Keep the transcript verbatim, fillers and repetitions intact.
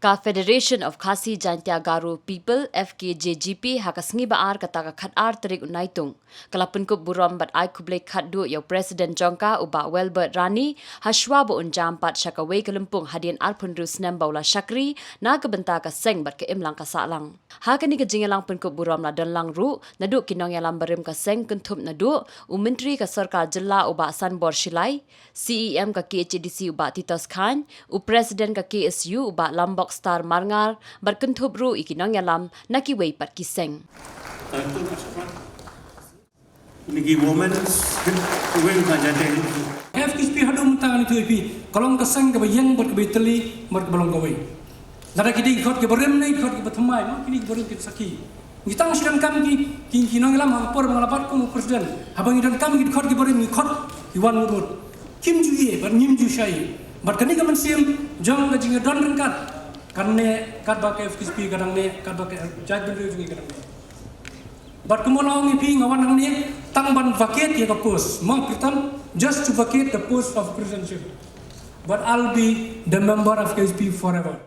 Ka Federation of Khasi Jaintia Garo People, F K J G P, ha ka sngi ba ar kata ka khatar tarik u Naitung, ka la pynkup burom bad ai khublei khatduh ïa u President jong ka, u Bah Welbert Rani, ha shuwa ba un jam pat sha kawei ka lympung hadien arphew hynriew snem ba u la shakri na ka bynta ka seng bad ka imlang ka sahlang. Ha kane ka jingïalang pynkup burom la don lang ruh naduh ki nongïalam barim ka seng, kynthup naduh u Myntri ka Sorkar Jylla u Bah Sanbor Shilai, C E M ka K H A D C u Bah Titos Chyne, u President ka K S U u Bah Lambok Star Marngar, bad kynthup ruh ïa ki nongïalam na kiwei pat ki seng. Niki women wing ka jadeng. F K J P haduh mynta ngi tu ipi, ka long ka seng kaba ïeng bad kaba ïatylli bad kaba long kawei. Lada ki dei ki khot kiba rim ne ki khot kiba thymmai, ma kine kiba rim ki sakhi. Ngi tang shi donkam ki, ki, ki nongïalam ha ka por ba nga la bat kum u president. Haba ngi donkam ki khot kiba rim ngi khot ki wan mut mut. Kim ju ïeh bad ngim ju shai. Bad kane ka mynsiem jong ka jingïadon ryngkat, kan neh katba ka F K J P ka dang neh, katba ka jaitbynriew jong ngi ka dang neh. Bad kumba la ong ïa phi, nga wan hangne tang ban vacate ïa ka post. Mo, pritam, just to vacate the post of presidentship. But I'll be the member of K J P forever.